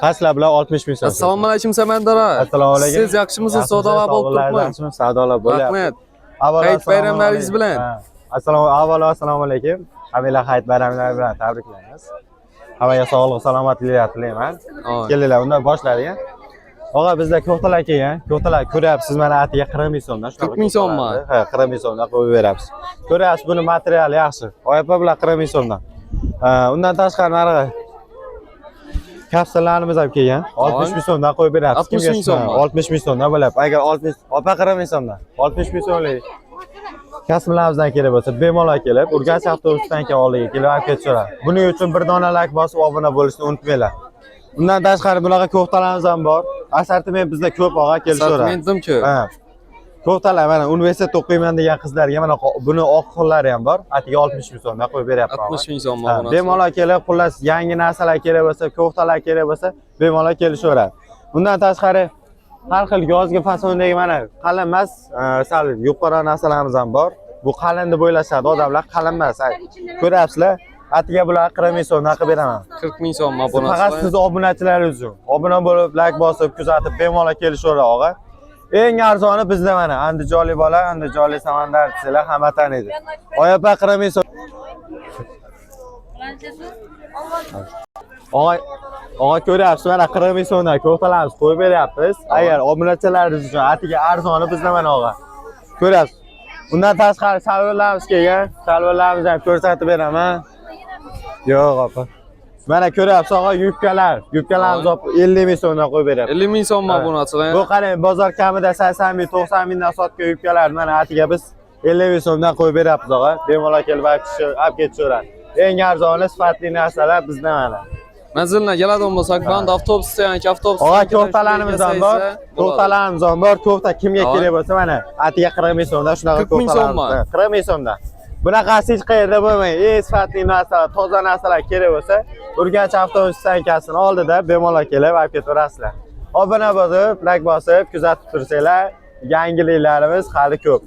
Pastlar bilan 60 ming so'm. Assalomu alaykum Samandar aka. Assalomu alaykum. Siz yaxshimisiz? Savdolar bo'lib turibmi? Yaxshimiz, savdolar bo'lyapti. Rahmat. Avvalo Hayit assalomu bayramlaringiz alaykum. bilan. Ha. Assalomu avvalo assalomu alaykum. Hammalar hayit bayramlari bilan tabriklaymiz. Hammaga sog'lik, salomatliklar tilayman. Oy. Kelinglar, undan boshladik. Og'a, bizda ko'ftalar kelgan. Ko'ftalar ko'ryapsiz, mana atiga 40 ming so'mdan. Shunaqa 40 ming so'mmi? ko'ftalarni. Ha, 40 ming so'mdan qo'yib beramiz. Ko'ryapsiz, buni materiali yaxshi. Oyopa bilan 40 ming so'mdan. Ha, undan tashqari narig'i kapsullarimiz ham kelgan. 60 ming so'mdan qo'yib beramiz. 60 Kimga ming so'mmi? 60 ming so'mdan bo'lyapti. Agar 60 opa 40 ming so'mdan. 60 ming so'mlik kasblarimizdan kerak bo'lsa, bemalol kelib, Urganch avtobus stansiya oldiga kelib olib ketishaveradi. Buning uchun bir dona like bosib obuna bo'lishni unutmanglar. Undan tashqari bunaqa ko'ftalarimiz ham bor. Assortiment bizda ko'p, og'a, kelishaveradi. Assortimentim ko'p. Ha. Ko'ftalar mana universitetda o'qiyman degan qizlarga mana buni oq qo'llari ham bor. Atiga 60 ming so'mdan qo'yib beryapman. 60 ming so'm Ha, obunasi. bemalol kelib, xullas yangi narsalar kerak bo'lsa, ko'ftalar kerak bo'lsa, bemalol kelishaveradi. Bundan tashqari har xil yozgi fasondagi mana qalin emas, sal yuqori narsalarimiz ham bor. Bu qalin deb o'ylashadi odamlar, qalin emas. Ha, ko'ryapsizlar, atiga bular 40 ming so'mdan qilib beraman. 40 ming so'm obunasi. Faqat siz obunachilaringiz uchun. Obuna bo'lib, like bosib, kuzatib, bemalol kelishaveradi, og'a. Eng arzoni bizda mana andijonlik bola, andijonlik Samandar desanglar hamma taniydi. Oyopa 40 ming so'm. Og'a, og'a, ko'ryapsiz, mana 40 ming so'mdan ko'ftalarimiz qo'yib beryapmiz. Agar obunachilaringiz uchun atiga arzoni bizda mana, og'a. Ko'ryapsiz. Undan tashqari shalvorlarimiz kelgan. Shalvorlarimizni ham ko'rsatib beraman. Yo'q, opa. Mana ko'ryapsiz, og'a, yubkalar. Yubkalarimiz Og'a. 50 ming so'mdan qo'yib beryapmiz. 50 ming so'm Ha. obunachilar. Bu qarang, bozor kamida 80 ming, 90 mingdan sotgan yubkalar mana atiga biz 50 ming so'mdan qo'yib beryapmiz, og'a. Bemalol kelib olib olib ketishaveradi. Eng arzoni, sifatli narsalar bizda mana. Manzilina keladigan bo'lsak, band avtobus stoyanki avtobus. Og'a, ko'ftalarimiz ham bor. Ko'ftalarimiz ham bor. Ko'fta kimga Og'a. kerak bo'lsa, mana atiga 40 ming so'mdan shunaqa 40 ming ko'ftalarimiz. so'mmi? Ha, 40 ming so'mdan. Bunaqasi hech qayerda bo'lmaydi. Eng sifatli narsalar, toza narsalar kerak bo'lsa, Urganch avtobus stansiyasini oldida bemalol kelib olib ketaverasizlar. Obuna bo'lib, like bosib, kuzatib tursanglar, yangiliklarimiz hali ko'p.